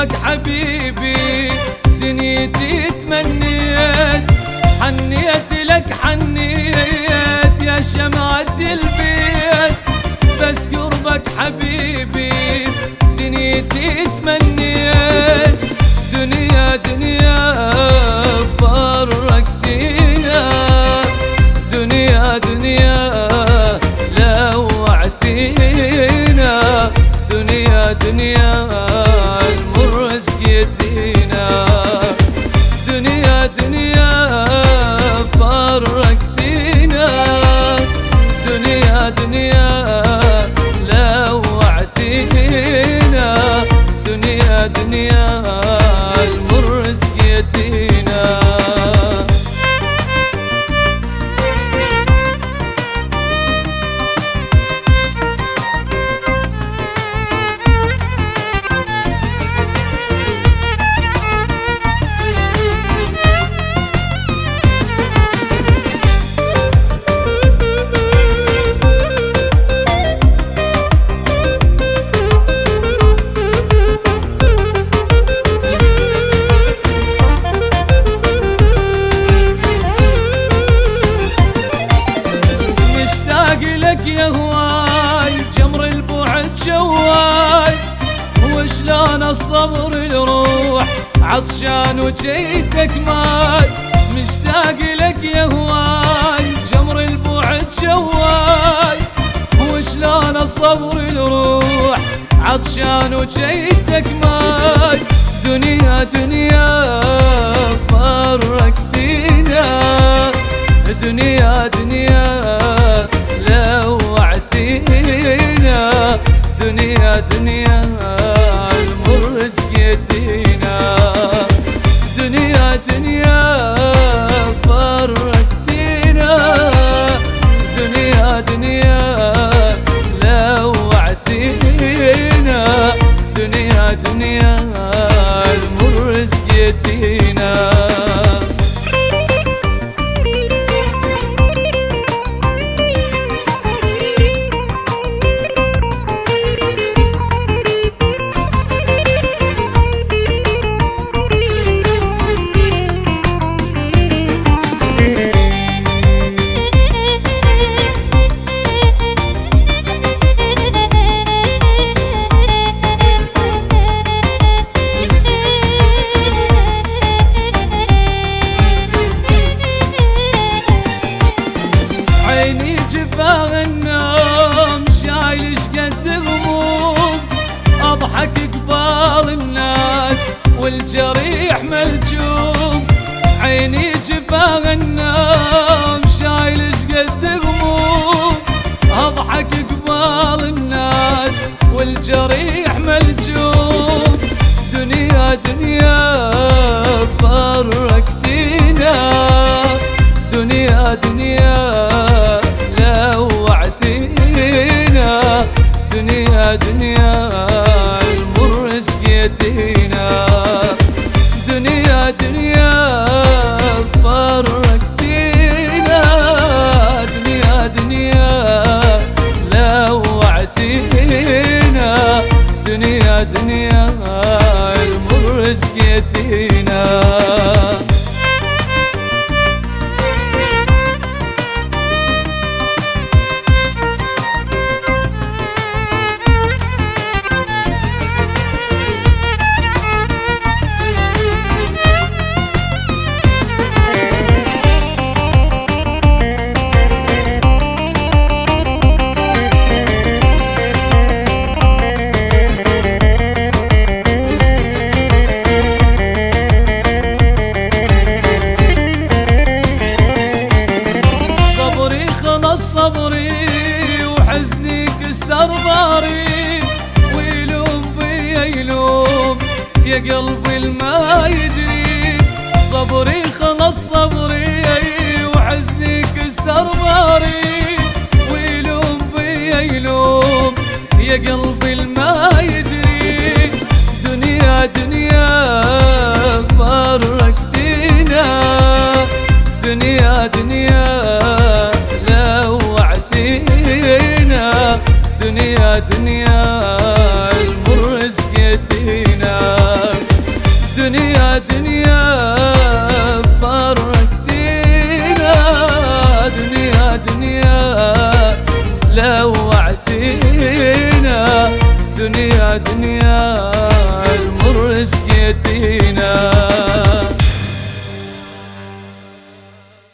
قربك حبيبي دنيتي تمنيت، حنيت لك حنيت يا شمعة البيت، بس قربك حبيبي دنيتي تمنيت. دنيا دنيا فرقتينا، دنيا دنيا لوعتينا، دنيا دنيا المر سقيتينا. دنيا دنيا فرقتينا، دنيا دنيا لوعتينا، دنيا دنيا المر سقيتينا. يا هواي جمر البعد جواي، وشلون الصبر يروح عطشان وجيتك ماي. مشتاق لك يا هواي جمر البعد جواي، وشلون الصبر يروح عطشان وجيتك ماي. دنيا دنيا فرقتينا، دنيا دنيا لوعتينا، دنيا دنيا المر سقيتينا. دنيا دنيا فرقتينا، دنيا دنيا لوعتينا، دنيا دنيا المر سقيتينا. عيني جفاها النوم شايل شقد هموم، اضحك قبال الناس والجريح ملجوم. عيني جفاها النوم شايل شقد هموم، اضحك قبال الناس والجريح ملجوم. دنيا دنيا فرقتينا، دنيا دنيا لوعتينا، دنيا دنيا المر سقيتينا. دنيا دنيا فرقتينا، دنيا دنيا لوعتينا، دنيا دنيا المر سقيتينا. صبري وحزني كسر ظهري، ويلوم بيا يلوم يا قلبي الما يدري. صبري خلص صبري وحزني كسر ظهري، ويلوم بيا يلوم يا قلبي الما يدري. دنيا دنيا